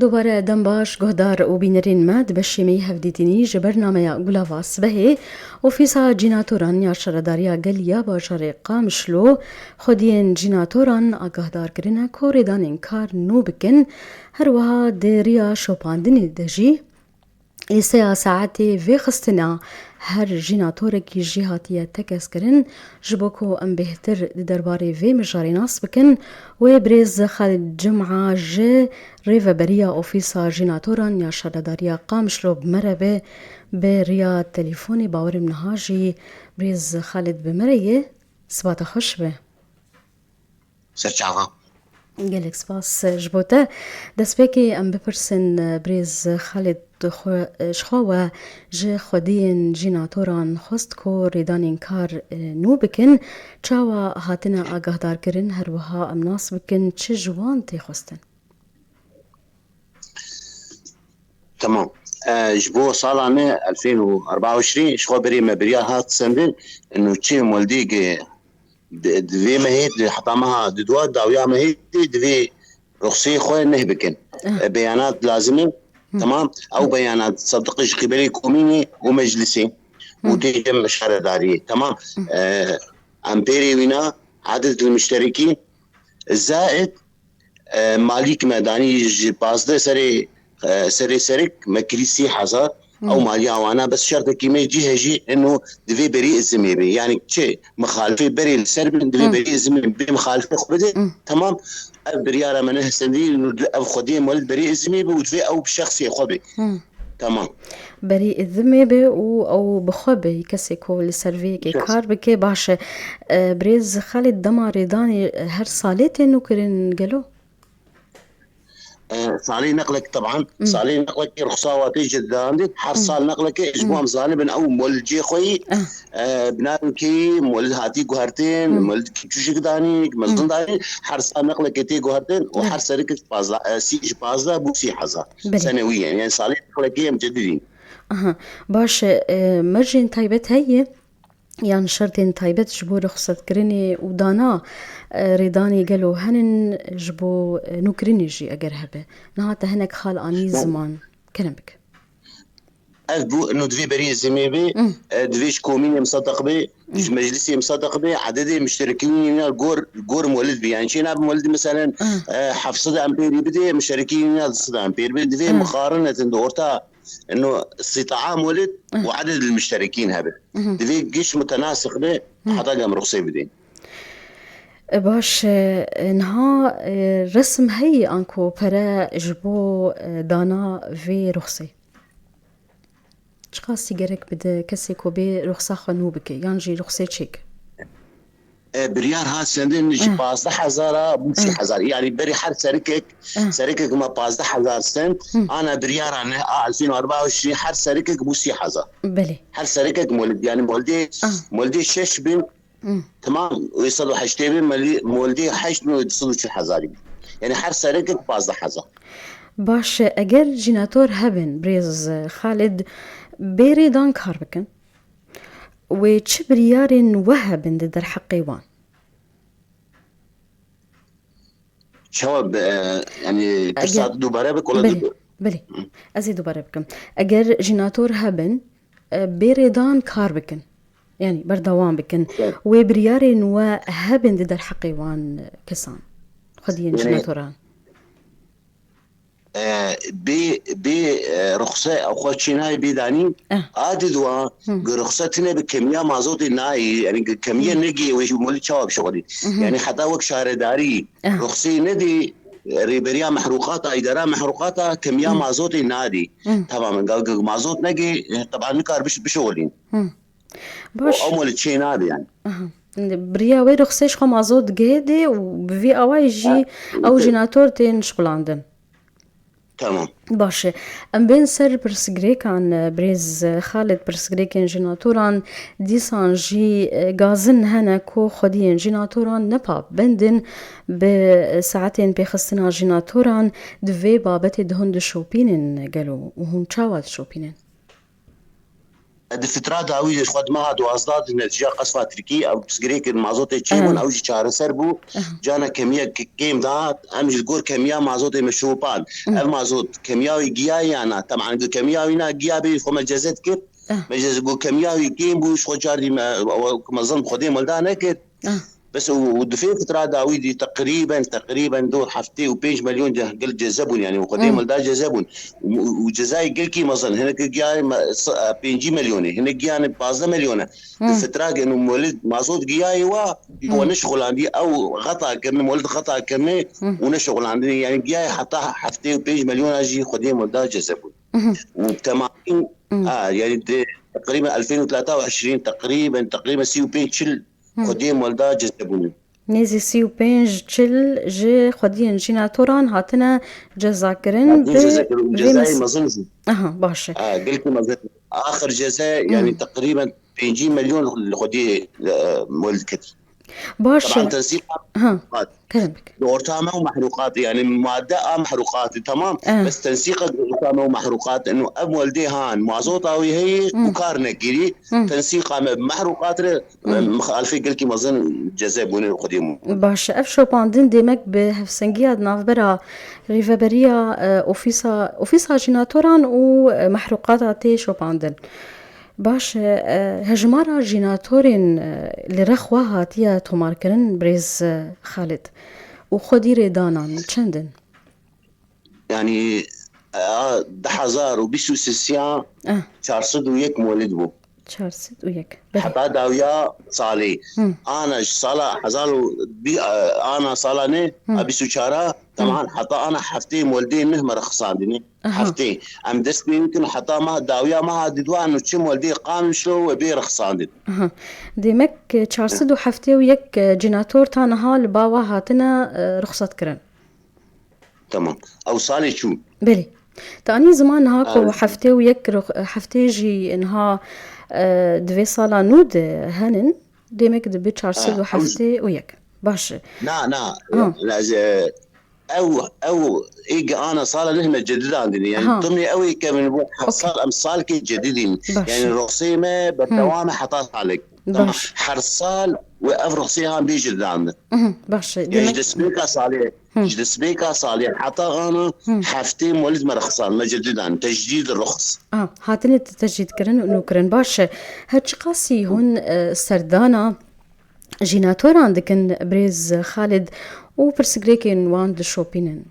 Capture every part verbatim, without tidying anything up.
Dubare dem baş, guhdar û bînerên me, di beşê me yê hevdîtinî ji bernameya Gulava Sibehê, Ofîsa Cînatoran ya Şaredariya Gel ya Bajarê Qamişlo xwediyên cînatoran agahdar kirine ku rêdanên kar nû bikin, her wiha di riya şopandinê de jî lîsteya saetê vêxistina her jînatorekî jî hatiye tekez kirin. Ji bo ku em bêhtir di derbarê vê mijarê nas bikin, wê birêz Xalid Cuma ji rêveberiya Ofîsa Jînatoran ya Şaredariya Qamişlo bi me re be, bi riya telefonê. Bawerim niha jî birêz Xalid bi me re ye. Sibata xweş be. Serçava. Gelek spas ji bo te. Destpêkê em bipirsin, birêz Xalid, xwe, ji xwe we ji xwediyên jînatoran xwest ku rêdanên kar, e, nû bikin. Çawa hatine agahdarkirin, her wiha em nas bikin çi ji wan tê xwestin? Tamam. E, ji bo sala me elfên û arba û îşrîn, ji xwe berê me biryar hat sendin, nûçeyê moldî di, di vê mehê, di heta meha di dua dawiya mehê, di vê ruxsê xwe neh bikin. E, beyanat lazim e. Tamam. Ew beyanat sediq ji qîbelê komînê û meclisê û tê cem şaredariyê. Tamam. E, em pêrê wîna, adet li müşterekî, zaid, e, malîk me danî ji pazdeh serê, e, serê serik me kirî sî hezar. Ew maliya wana bes şertekî me cî hejî eno divê berî izimê be. Yani çi mixalifê berê li ser bin, divê berî izimê bê mixalifê xwe bide. Tamam. Ev biryara me ne hesendî, ev xwediyê mol berî izimê be û divê ew bi şexsê xwe be. Tamam. Berî izimê be û ew bi xwe be, kesê ku li ser vê yekê kar bike, baş e. E, birêz Xalid, dema rêdanê, e, her salê tê nûkirin gelo? E, salê neqlek, teban, salê neqlekê ruxsa wa tê jê didandin, her sal neqlekê, ji bo em zanibin ew mol cê xwe yî, e, bi navê kê yî mol hatî guhertin, mol kî çûşik danî, mezin danî, her sal neqlekê tê guhertin û her serikek pazdeh, e, sî, ji pazdeh bû sî hezar. Belê. Senewî yani, yani salê neqlekê em cedidîn. Aha, baş e, e, mercên taybet heye? Yan şertên taybet ji bo ruxsetkirinê û dana, e, rêdanê gelo henin, ji bo, e, nûkirinê jî eger hebe? Niha te hinek xal anî ziman. Kerem bike. Ev bû, eno divê berî zimê bê, e, divê ji komînê misadeq bê, ji meclisê misadeq bê, ededê muşterekînê gor, gor molid bê. Yani çê nabe molid, meselen, e, heft sed ampêrî bidê, muşterekînê du sed ampêr bê. Divê mixarinetin di orta eno sîtaa molid û eded li muşterekîn hebe. Divê giş mutenasik be, heta gem ruxsê bidê. E, baş e, niha, e, resim heyî anku pere ji bo, e, dana vê ruxsê? Çiqasî gerek bide kesê ku bê ruxsa xwe nû bike yan jî ruxsê çêke? E, biryar hat sendin ji pazdeh hezar a bû sî hezar. Yani berî her serikek, serikek me pazdeh hezar send, ana biryara ne a elfîn û arba û şî, her serikek bû sî hezar. Belê. Her serikek molid, yani moldê, moldê şeş bin, tamam, wê sed û heştê bin, moli-, moldê heşt bin wê du sed û çil hezarî bin. Yani her serikek pazdeh hezar. Baş e, eger jînator hebin, birêz Xalid, bê rêdan kar bikin, wê çi biryarên we hebin di derheqê wan? Çawa bi, e, yani pirsa dubare bik, wala belê, belê. Ez ê dubare bikim. Eger jînator hebin, e, bê rêdan kar bikin. Yani berdewam bikin. Wê biryarên we hebin di derheqê wan kesan. Xwediyên jînatoran. E, bê, bê, e, ruxse xwe çê nayê bê danîn. Eh. A di dua, gu ruxse tine bi kemiya mazotê nayê, yani gu kemiye negê wê ji molî çawa bişixulî. Yani heta wek şaredarî ruxsê nedê, e, rêberiya mehrûqata, îdara mehrûqata kemiya mazotê nadê. Tamam, gu, gu mazot negê, e, teban nikar biş-, bişixulîn. Baş. Ew molî çê nabê yani. Aha. Biriya wê ruxsê ji xwe mazot digihê dê û bi vî awayî jî ew jînator tên şixulandin. Tamam. Baş e. Em bên ser pirsgirêkan, e, birêz Xalid, pirsgirêkên jînatoran dîsan jî, e, gazin hene ku xwediyên jînatoran ne pabendin bi saetên pêxistina jînatoran di vê babetê de hûn dişopînin gelo û hûn çawa dişopînin? Di fitra dawî de ji xwe di meha duwazdeh de netîca qesfa Tirkî ew pirsgirêkên mazotê çêbûn, ew jî çareser bû. Cana kemiya ke-, kêm dihat, em ji gor kemiya mazotê me şopand. Ev mazot kemiya wî giya ya na, teman ku kemiya wî na giya bê ji xwe me ceze dikir. Me ji gor kemiya wî kêm bû, ji xwe cardî me, ew mezin bi Xwedê me li da nekir. Bes û, û di vê fitra dawî dî teqrîben, teqrîben dor heftê û pênc milyon de gel ceze bûn, yanî Xwedê me li da ceze bûn. Û, û, û cezayê gelkî mezin, hinek giyayê me, s-, e, pêncî milyonê, hinek giyane pazdeh milyone. Di fitra gel û molid mazot giyayê wa, wa neşixulandî, ew xeta kirine, molid xeta kirine û neşixulandinê. Yanî giyayê heta heftê û pênc milyona jî Xwedê me li da ceze bûn. Û temamî, a, yanî di teqrîben elfên û telata û eşrîn, teqrîben, teqrîben sî û pênc çil Xwedê me li da ceze bûne. Nêzî sî û pênc çil ji xwediyên jînatoran hatine cezakirin. Hatine bi cezakir û vê cezayê mes-, mezin jî. Aha, baş e. Ha, gelkî mezin. Axir ceze, yanî teqrîben pêncî milyon li xwediyê, e, me li dikir. Baş e. Teban tensîqa Ha, kerem bik. Li orta me û mehrûqatê, yanî madde a mehrûqatê, temam. Eh. Bes tensîqa li orta me û mehrûqat, ino ev weldê han, mazota wî heye û kar nekirî, tensîqa me bi mehrûqat re, mixalifê gelkî mezin ceze bûne xwedî bû. Baş e, ev şopandin demek bi hevsengiya di navbera rêveberiya, e, ofîsa, ofîsa jînatoran û, e, mehrûqata tê şopandin. Baş e, e, hejmara jînatorên, e, li rex we hatiye tomarkirin, birêz, e, Xalid? Û xwedî rêdanan çend in? Yanî, a, du hezar û bîst û sê siya Eh. çar sed û yek molid bû. Çar sed û yek. Belê. Heta dawiya salê. Hı. Ana ji sala hezar û bi-, a, ana sala ne, Hı. a bîst û çar a, Hı. teman heta ana heftê moldê neh me rexisandine. Aha. Heftê. Em dest pê bikin heta meha dawiya meha didwa, eno çi moldê qamşo we bê rexisandin. Aha. Demek, e, çar sed û heftê û yek, e, cînator ta niha li ba we hatine, e, ruxsat kirin. Tamam. Ew salê çû. Belê. Te anî ziman niha ku Ew heftê û yek rux-, heftê jî niha, e, di vê sala nû de henin, demek dibe çar sed û heftê û yek. Baş e. Na, na. Ha. Na, ez, e, ew, ew êg ana sala neh me cedidandinê. Yani Ha. dimnê ew êg kevin bu Okey. sal, em salkê cedidîn. Baş. Yani ruxsê me berdewam e heta salek. Tamam. Baş. Her sal we ev ruxsê han bê cedidandin. Mhm, baş e. Yani ji Demek destpêka salê, Hı. ji destpêka salê heta ana Hı. heftê molid me rexsan, me cedidandin. Tecdîd ruxs. Ah, hatine te-, tecdîd kirin û nû kirin. Baş e. Her çiqasî hûn, e, serdana jînatoran dikin, birêz Xalid, û pirsgirêkên wan dişopînin?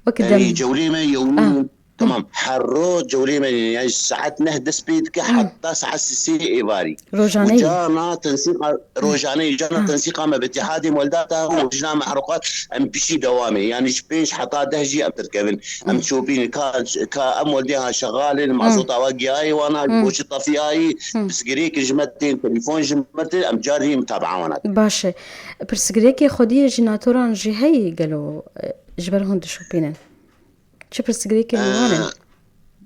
Wek Yani dem- cewrê me yewmî, Ah. tamam, her roj cewrê me, yani saet neh dest pê dike Hmm. heta saet sê êvarî. Rojaneyî. Û cana tensîqa, rojaneyî, cana Ah. tensîqa me bi Îtîhadê Moldata û Lijna Mehruqat em pişî dewamê. Yani ji pênc heta deh jî em derkevin. Em Hmm. çopînin ka, ka em weldê ha şexalin, Hmm. mazota wa giyayê wana, Hmm. boçi tafiyayî, Hmm. pirsgirêk ji me tên, telefon ji me tên, em carî mutabaa wana dikin. Baş e. Pirsgirêkê xwediyê jînatoran jî heyî gelo, e, ji ber hûn dişopînin? Çi pirsgirêkên wan in? Ee,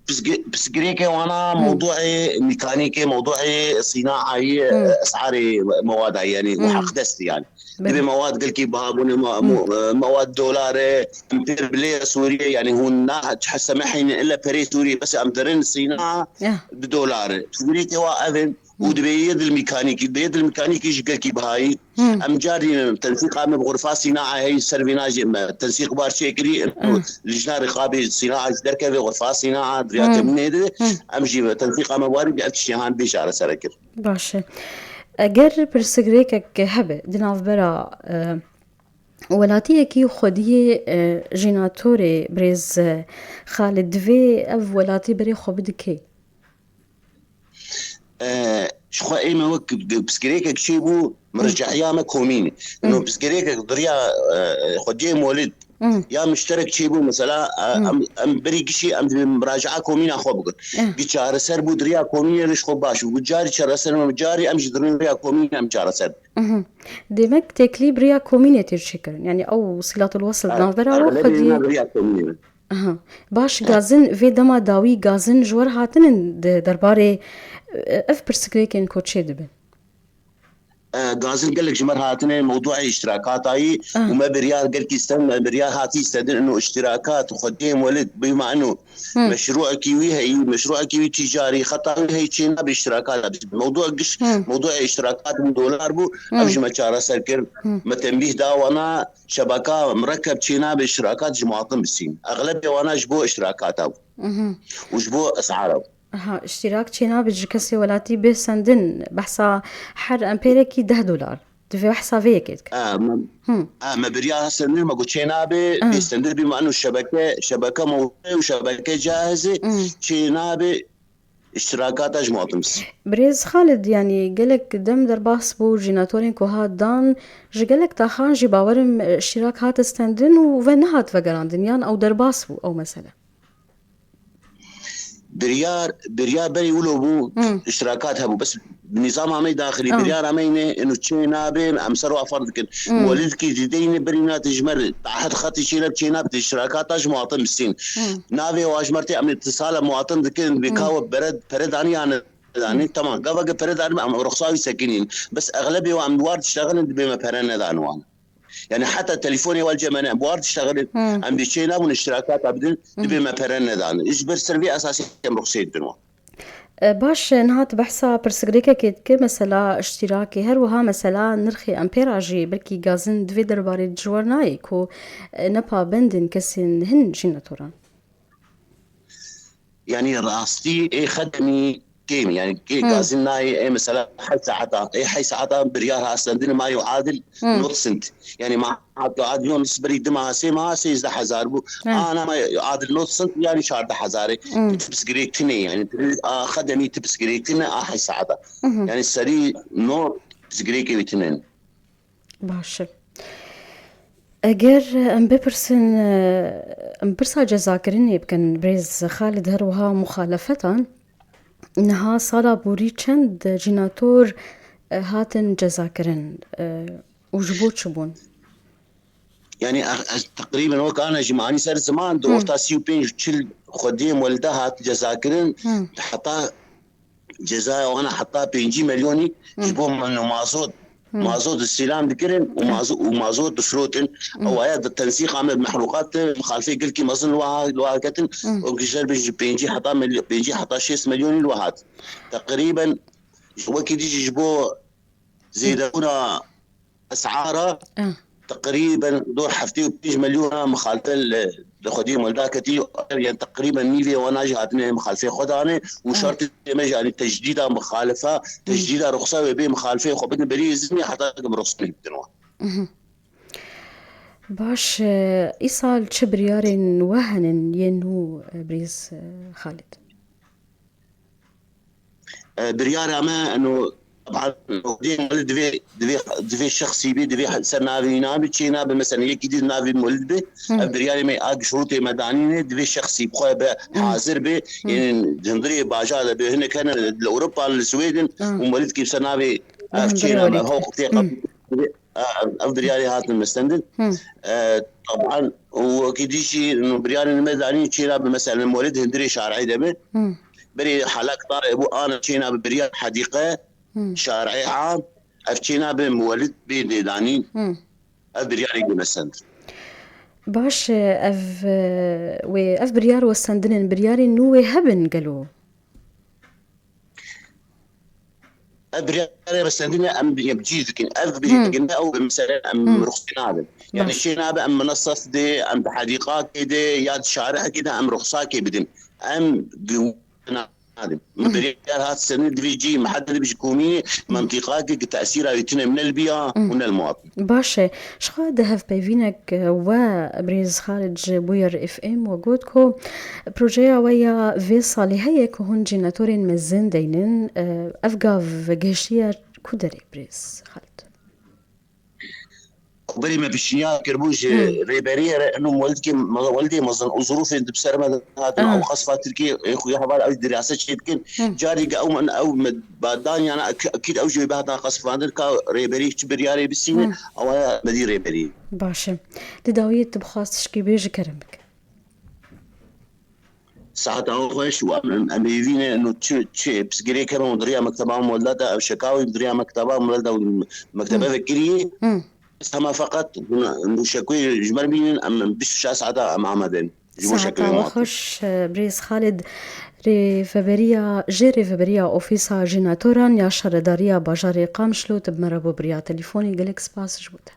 pisgi-, pisgirêkê wana Hmm. mewduê mîkanîkê, mewduê sînaayî, Hmm. e, esarê mewada, yani, Hmm. heqdestî, yani. Belê. Dibê mewad gelkî biha bûne, me-, Hmm. mo-, e, mewad dolar e, em pê bi lê Sûriye, yani, hûn na semehîne illa perê Sûriye, bes em dirin sîna Ya. bi dolar e. Pisgirêkê wa ev in. Û Hmm. dibê yê dil mîkanîkî, dibê yê dil mîkanîkî ji gelkî bihayî. Hmm. Em carî tensîqa me bi xurfa sînaa heyî ser vîna jî me tensîq bar çêkirî. Hmm. Lijna rîqabê sînaa ji derkevê xurfa sînaa di riya Hmm. temînê de Hmm. em jî tensîqa me warî bi ev tiştê han bê çaresere kir. Baş e. Eger pirsgirêkek hebe di navbera, e, welatiyekî xwediyê, e, jînatorê birêz, e, Xalid, divê ev welatî berê xwe bide kê? E, ji xwe ê me wek pirsgirêkek çêbû, mireceya me komîn e. Ino pirsgirêkek di riya, e, xwediyê Molid Hmm. ya muşterek çêbû, mesela, e, Hmm. em, em berî gişî em dibê miraca'a komîna xwe bikin. Hmm. Gi çareser bû di riya komînê re ji xwe baş bû. Carî çareser, carî em jî di riya komînê em çareser. Mhm. Demek têkilî bi riya komînê tê çêkirin. Yani ew Silatul Wesl Evet, navbera we eğlebê xwediyê. Bi riya komînê re. Aha. Baş, gazin vê dema dawî gazin ji we re hatinin di derbarê, e, ev pirsgirêkên ku çê dibin? E, gazin gelek ji me re hatine mewduê îştirakatayî Ah. û me biryar gelkî stend, me biryar hatî stendin ino îştirakat xwediyê welid bîma ino Hmm. meşruekî wî heyî, meşruekî wî tîcarî, xeta wî heyî çênabe îştirakata. Mewduê giş, Hmm. mewduê îştirakat û dolar bû, Hmm. ev ji me çareser kir. Hmm. Me tenbîh da wana şebeka mirekeb çênabe îştirakat ji muwatin bisîn. Exlebê wana ji bo îştirakata bû Mhm. û ji bo esara bû. Aha, îştîrak çênabe ji kesê welatî bê sendin. Behsa her empêrekî deh dolar. Divê behsa vê yekê dike. A, me, Hmm. a, me biryar sendin, me got çênabe, Ah. bê sendin bî me eno şebeke, şebeke mewqe û şebeke cahizê, Hmm. çênabe îştirakata ji muwatin bisîn. Birêz Xalid, yanî gelek dem derbas bû, jînatorên ku hat dan, ji gelek taxan jî bawerim, e, îştîrak hate stendin û ve nehat vegerandin, yan ew derbas bû ew mesele? Biryar, biryar berî wilo bû, Hmm. îştirakat hebû. Bes bi nîzama me daxilî, Ah. biryara me yine, ino çênabe, em ser wa ferz dikin. Hmm. Welidkî dideyne berî nate ji me re, tahet xetî çênab, çênab, îştirakata ji muwatin bisîn. Hmm. Navê wa ji me re tê, em îtisala muwatin dikin, Hmm. bêka we pere, pere danî yan danî, Hmm. temam. Gava ke pere danî, em ruxsa wî sekinîn. Bes exlebê wa em li war diştexilin, dibê me pere nedan wan. Yani heta telefonê wa li cem me ne, em li war diştexilin, Hmm. em bê çênabûn îştirakata bidin, Hmm. dibê me pere nedan. Ji ber ser vê esasê em ruxsê didin wan. E, baş, e, niha tu behsa pirsgirêkekê dike, mesela îştîrakê, her wiha mesela nirxê empêra jî, belkî gazin di vê derbarê ji we re nayê ku, e, ne pabendin kesên hin jînatoran. Yani rastî ê xedemî kêm, yani kê Hmm. gazin nayê, ê mesela heyş saeta, ê heyş saeta biryar ha stendin ma yo adil Hmm. not sint. Yani ma adil yon sibirî dima sê ma sêzdeh hezar bû. Hmm. Ana ma adil not sint yani çardeh hezar. Hmm. Tipis girêktine yani. A xedemî tipis girêktine a heyş saeta. Hmm. Yani serî not tipis girêkê wî tine. Baş e. Eger em bipirsin, em pirsa cezakirinê bikin, birêz Xalid, her wiha muxalefetan, niha sala borî çend jînator, e, hatin cezakirin, e, û ji bo çi bûn? Yani, ez, ez teqrîben wek ana jî me anî ser ziman, di Hı. orta sî û pênc çil xwediyê welide hat cezakirin, Hı. heta cezaya wana heta pêncî milyonî Hı. ji bo min û mazot, Hı. mazot îstîlam dikirin û Hı. mazo-, û mazot difrotin. Hı. Ew aya di tensîqa me, mehrûqat, mixalifê gelkî mezin li wa, li wa ketin. Hı. Û gijer bin ji pêncî heta milyo-, pêncî heta şêst milyonî li wa hat. Teqrîben wekî dî jî ji bo zêdebûna esara Ah. teqrîben dor heftê û pênc milyona mixalife li, li xwediyê welda ketî, yani teqrîben nîvê wana jî hatine mixalifê xwe dane û Ah. şertê me jî, yani tecdîda mixalife, Hmm. tecdîda ruxsa wê bê mixalifê xwe bidin berî izinê heta ke bi ruxsatê bidin wan. Mhm. Baş, e, îsal çi biryarên we henin yên nû, e, birêz, e, Xalid? E, biryara me, eno, taban, dê mali divê, divê, divê şexsî bî, divê ser navê wî nabî, çê nabe, mesela, yekî dî navê Molid be, Hı. ev biryarê me, a şurûtê me danîne, divê şexsî bi xwe be, Hı. hazir be, Hı. yên hundirê bajar de be, hinek hene li Ewropa, li Swêdin, Hı. û Molid kî ser navê Li ev hundirê çê nabe, Welîd. Hewq tê Hı. qet-, divê, ev, ev biryarê hatin mistendin. Hı. E, taban, û wekî dî jî, no, biryarên me danîn çê nabe, mesela, Molid hundirê şarî de be, Hı. Berê halak tarê bû ana çêna bi biryar hedîqe, Hmm. şarê am, ev çêna bi muwelid bê dêdanî, Hmm. ev biryarê gê me send. Baş e, ev, e, wê, ev biryar we sendinin, biryarên nû wê hebin gelo? Ev biryarê me sendine em bi yek cî dikin. Ev bi Hmm. yek dikin, ew bi mesele em Hmm. ruxsê nadin. Yani Baş. Çêna bi em minasas de, em bi hedîqakê de, ya di şarehekê de em ruxsakê bidin. Em Nadin. Min biryar hat senin divê cî mihedded bi ji komînê mentiqakê ki tesîra wî tune ne li biya û ne li muwatin. Baş e. Ji xwe di hevpeyvînek we birêz Xalid ji Bûyer F M we got ku projeya we ya vê salî heye ku hûn cînatorên mezin deynin. Ev gav gihiştiye ku derê birêz Xalid? Berî me pişniyar kiribû ji Hmm. rêberiyê re, ino weldkê me-, weldê mezin û zirûfên di ser me de hatin, Ah. ew qasfa Tirkiyê, ê xuya heval ew dirase çê dikin. Hmm. Carî ge ew min, ew me ba dan yana ek-, ekîd ew jî wê bihata qasfandin ka rêberî çi biryarê bisîne, Hmm. ew aya me dî rêberî. Baş e. Di dawiyê tu bixwast tişkî bêjî kerem bike. Saeta xweş û em, em, em hêvî ne û çi, çi pirsgirêk hebe û di riya mekteba Molla de ev şekawî di riya mekteba Molla de û mektebe vekirî. Hema feqet hûn, hûn şekûyê ji me re bînin, em, em bîst û şeş saeta em amade ne. Ji bo Saeta şekûyê we me. Xweş, birêz Xalid, rêveberiya, jê rêveberiya Ofîsa Jînatoran ya Şaredariya Bajarê Qamişlo, tu bi me re bû bi riya telefonê. Gelek spas ji bo te.